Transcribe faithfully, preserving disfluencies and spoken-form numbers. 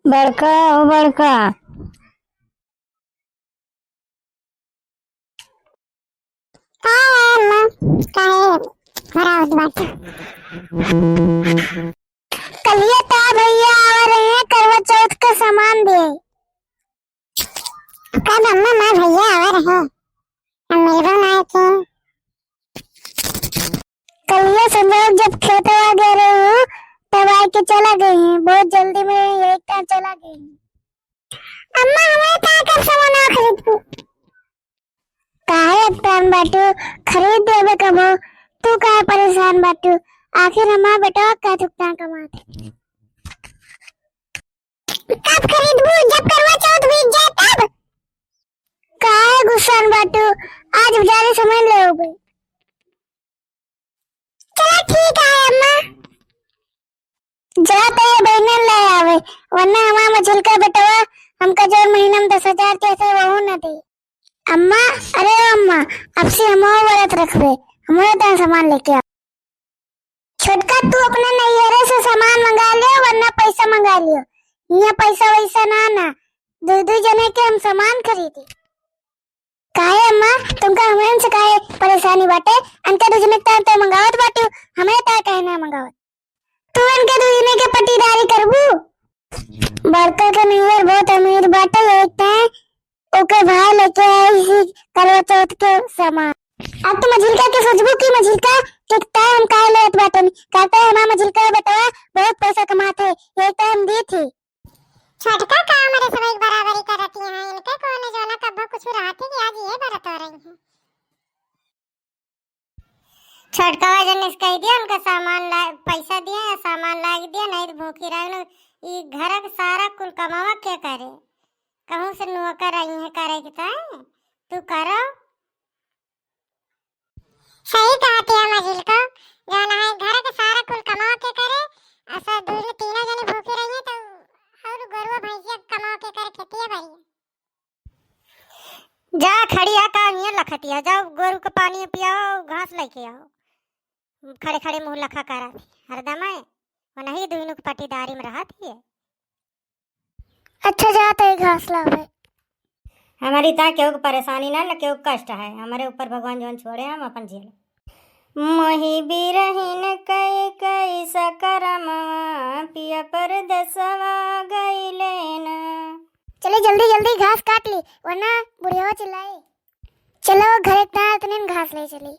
बड़का हो बड़का। का है अम्मा? काहे घबरावत बाटे? कलिया ता भैया आवा रहे हैं करवा चौथ का सामान दे। कब अम्मा, माँ भैया आवा रहे? हम मिलबो ना आए थे। कलिया संजोग जब खेतवा गए रहे हैं, तब आए के चला गए हैं। बहुत जल्दी में यही टाइम चला गए हैं। अम्मा, हमारे का कर सामान खरीद? काहे अकतान बाटू? खरीद देबे कबो। तू काहे परेशान बाटू? आखिर हमार बेटवा का थुकता कमात है? कब खरीदबू? जब करवा चौथ बीत जाए तब। काहे गुस्सान बाटू? आज बाजारे सामान ले आवे। चला ठीक है अम्मा। जा तो ये बहनन ले आवे, वरना हमार मझिलका बेटवा हमका जौन महीना में दस हजार देत है, वहू न दे। अम्मा, अरे अम्मा, अब से हम व्रत रखबे, हमरे तान सामान लेके आओ। छोटका, तू अपने नैहरे से सामान मंगा लियो, वरना पैसा मंगा लियो। यहाँ पैसा वैसा ना ना, दू दू जने के हम सामान खरीदी। काहे अम्मा, तुमका हमरे से काहे परेशानी बाटे? अनके दू जने के तान तो मंगावत बाटू, हमरे तान काहे ना मंगावत? तू अनके दू जने के पट्टीदारी करबू? बड़का के नैहर बहुत अमीर बाटे, एक तान ओके भाई लेके आई ही करवा चौथ के सामान। अब तू मझिलका के सोचबू कि मझिलका के तान हम काहे लेत बाटन? कहते हमार मझिलका बेटवा बहुत पैसा कमात है, यही तान हम दी थी। छोटका का हमरे सब एक बराबरी करती हैं, इनके कौन जौना कब्बो कुछ रहती कि आज ये बरत हो रही हैं। छोटका वजन इस कह दिया, उनका सामान ला, पैसा दिया या सामान लाग दिया, नहीं तो भूखी रह लोग। ई घर के सारा कुल कमावा के करे? कहूँ से नौकर आई है करे के ताई, तू करो। सही कहती है मझिलको, जौन है घर के सारा कुल कमाओ के करे, ऐसा दो तीनों जने भूखे रहिए तो और गोरुआ भैंसिया कमाओ के करे खेती है भरी। जा खड़िया का हियाँ लखतिया, जाओ गोरू के पानी पियाओ, घास लेके आओ। खड़े खड़े मुँह लखा करत है हरदम है, वनही दुइनों के पट्टीदारी में रहत ही है। अच्छा, जात है घास लावे। हमारी ता केहू के परेशानी ना, न केहू के कष्ट है, हमारे ऊपर भगवान जौन छोड़े हम अपन झेल। मोही बिरहिन कई कई सकरमवा, पिया परदेसवा गईले ना। चले जल्दी जल्दी घास काट ली, वरना बुढ़िया चिल्लाए। चलो घरे इतना इतने घास ले चली।